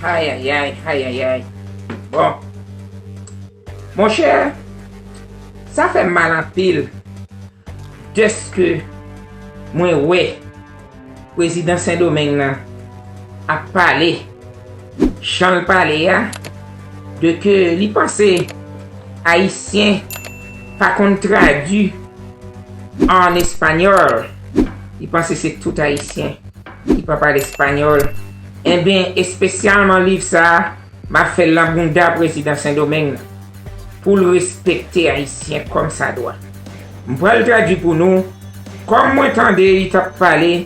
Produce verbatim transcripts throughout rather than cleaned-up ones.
Ayayay, ayayay. Bon. Monchè, sa fè m mal anpil dèske mwen wè prezidan Sendomeng nan ap pale jan l pale a, de ke li panse Ayisyen pa konn tradui an espanyòl. Li panse se tout Ayisyen ki pa pale espanyòl. Enben, espesyalman liv sa a, m ap fè l nan bounda prezidan Sendomeng nan, pou l respekte Ayisyen kòmsadwa. M pral tradui pou nou, kòm mwen tande li t ap pale,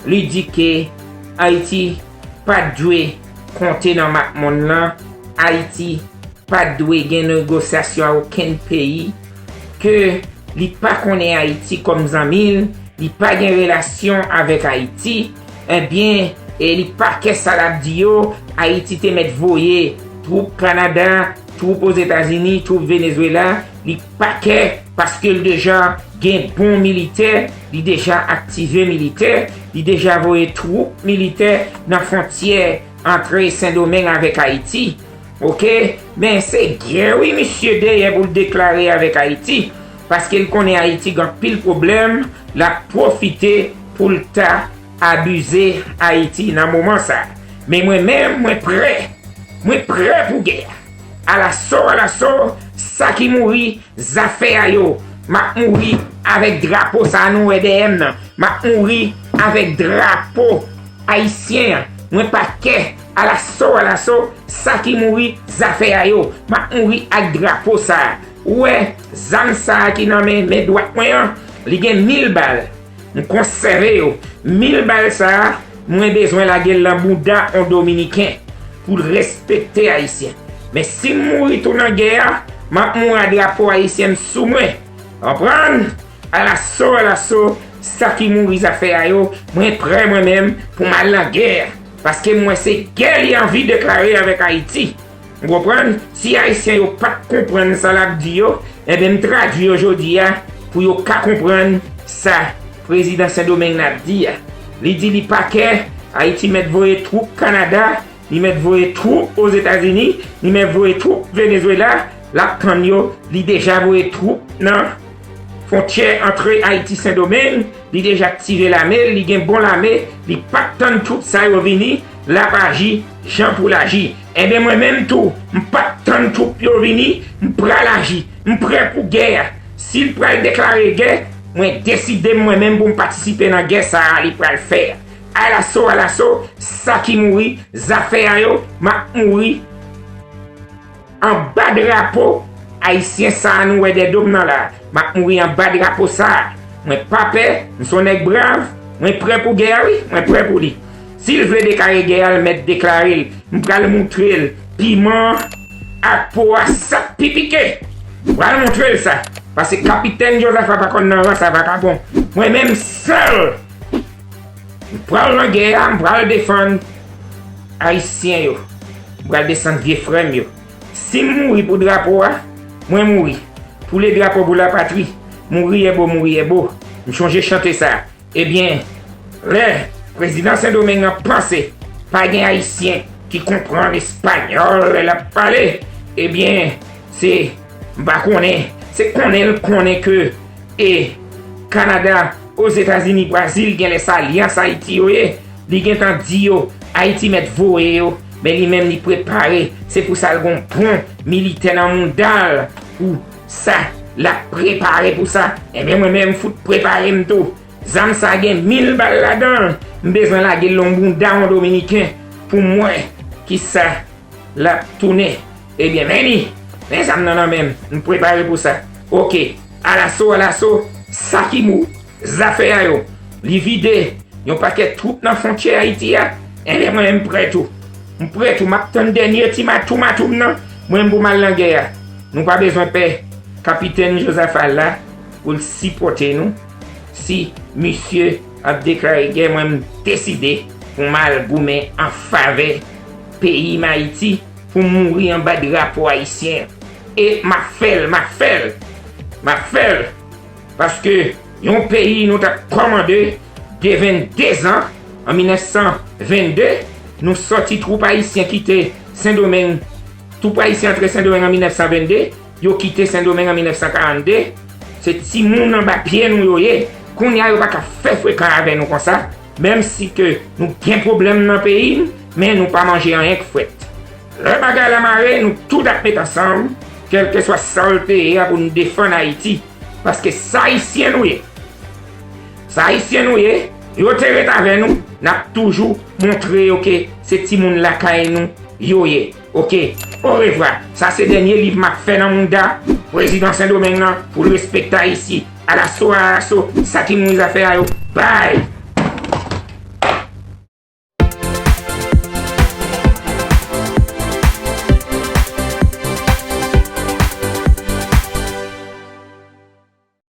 li di ke Ayiti pa t dwe konte nan map monn lan, Ayiti pa t dwe gen negosyasyon a okenn peyi, ke li pa konnen Ayiti kòm zanmi l, li pa gen relasyon avèk Ayiti, ebyen, e li pa kè sa l ap di yo, Ayiti te mèt voye twoup Kanada, twoup Ozetazini, twoup Venezwela, li pa kè paske l deja gen bon militè, li deja aktive militè, li deja voye twoup militè nan fwontyè antre Sendomeng avèk Ayiti. Oke, men se gè wi misye dèyè pou l deklare avèk Ayiti, paske l konnen Ayiti gen anpil pwoblèm, l ap pwofite pou l ta abize Ayiti nan moman sa. Men mwen menm, mwen prè, mwen prè pou gè a. Alaso, alaso, sa ki mouri, zafè a yo. M ap mouri avèk drapo sa a nou wè dèyè m nan. M ap mouri avèk drapo ayisyen an. Mwen pa kè, alaso, alaso, sa ki mouri, zafè a yo. M ap mouri ak drapo sa a. Ou wè, zam sa a ki nan men, men dwat mwen an, li gen mil bal. M konsève yo. Mil bal sa a, mwen bezwen lage l nan bounda on Dominiken pou l respekte Ayisyen. Men si m mouri tou nan gè a, m ap mouri ak drapo ayisyen m sou mwen. Konprann? Alaso, alaso, sa ki mouri zafè a yo, mwen prè mwen menm pou m al nan gè a. Paske m wè se gè li anvi deklare avèk Ayiti. Ou konprann? Si Ayisyen yo pa t konprann sa l ap di yo, enben m tradui yo jodi a pou yo ka konprann sa prezidan Sendomeng nan ap di a. Li di li pa kè, Ayiti mèt voye twoup Kanada, li mèt voye twoup Ozetazini, li mèt voye twoup Venezwela, l ap tann yo, li deja voye twoup nan fwontyè antre Ayiti Sendomeng, li deja aktive lame l, li gen bon lame, li p ap tann twoup sa yo vini, l ap aji jan pou l aji. Enben mwen menm tou, m p ap tann twoup yo vini, m pral aji, m prè pou gè a. Si l pral deklare gè, mwen deside m mwen menm pou m patisipe nan gè sa a li pral fè a. Alaso, alaso, sa ki mouri, zafè a yo, m ap mouri anba drapo ayisyen sa a nou wè dèyè do m nan la. M ap mouri anba drapo sa a. Mwen pa pè, m se yon nèg brav, mwen prè pou gè a wi, mwen prè pou li. Si l vle deklare gè a, l mèt deklare l. M pral moutre l piman ak po a sa k pi pike. M pral moutre l sa. Paske kapitèn Jozafa pa konn nan rans a vakabon. Mwen menm sèl. M pral nan gè a, m pral defann Ayisyen yo. M pral defann vye frè m yo. Si m mouri pou drapo a, mwen mouri. Pou le drapo, pou lapatri, mouri est beau, mouri est beau. M chonje chante sa. Ebyen, lè prezidan Sendomeng nan panse pa gen Ayisyen ki konprann espanyòl lè l ap pale, ebyen, se, m pa konnen, se konnen l konnen ke e Kanada, Ozetazini, Brazil, genlè se alyans Ayiti yo ye. Li gentan di yo, Ayiti mèt voye yo, men li menm li prepare. Se pou sa l gon bon militè nan mouda l pou sa. L ap prepare pou sa. Enben, mwen menm, m fout prepare m tou. Zam sa gen mil bal ladan l. M bezwen lage l nan bounda yon Dominiken pou m wè kisa l ap tounen. Ebyen, men li, men zam nan nan men m. M prepare pou sa. Oke, alaso, alaso, sa ki mou, zafè a yo. Li vide yon pakèt twoup nan fwontyè Ayiti a. Enben, mwen menm, m prè tou. M prè tou. M ap tann dènye ti matou matou m nan. Mwen menm pou m al nan gè a. Nou pa bezwen pè. Kapitèn Jozafa la pou l sipòte nou. Si misye ap deklare gè, mwen m deside pou m al goumen an favè peyi m Ayiti, pou m mouri anba drapo ayisyen. E m ap fè l, m ap fè l, m ap fè l. Paske yon peyi nou t ap kòmande de vennde zan, an mil nèf san vennde, Nou sòti twoup ayisyen kite Sendomeng. Twoup ayisyen antre Sendomeng an mil nèf san vennde, yo kite Sendomeng an mil nèf san karannde. Se timoun anba pye nou yo ye. Kounye a yo pa ka fè frekan avè nou konsa. Menm si ke nou gen pwoblèm nan peyi n, men nou pa manje anyen k frèt. Lè bagay la mare, nou tout ap met ansanm, kèlkeswa sa l te ye a, pou n defann Ayiti. Paske sa Ayisyen nou ye. Sa Ayisyen nou ye, yo te ret avè nou, n ap toujou montre yo ke se timoun lakay nou yo ye. Oke, orevwa. Sa se dènye liv m ap fè nan mouda prezidan Sendomeng nan pou l respekte Ayiti. Alaso, alaso, sa ki mouri zafè a yo. Bay!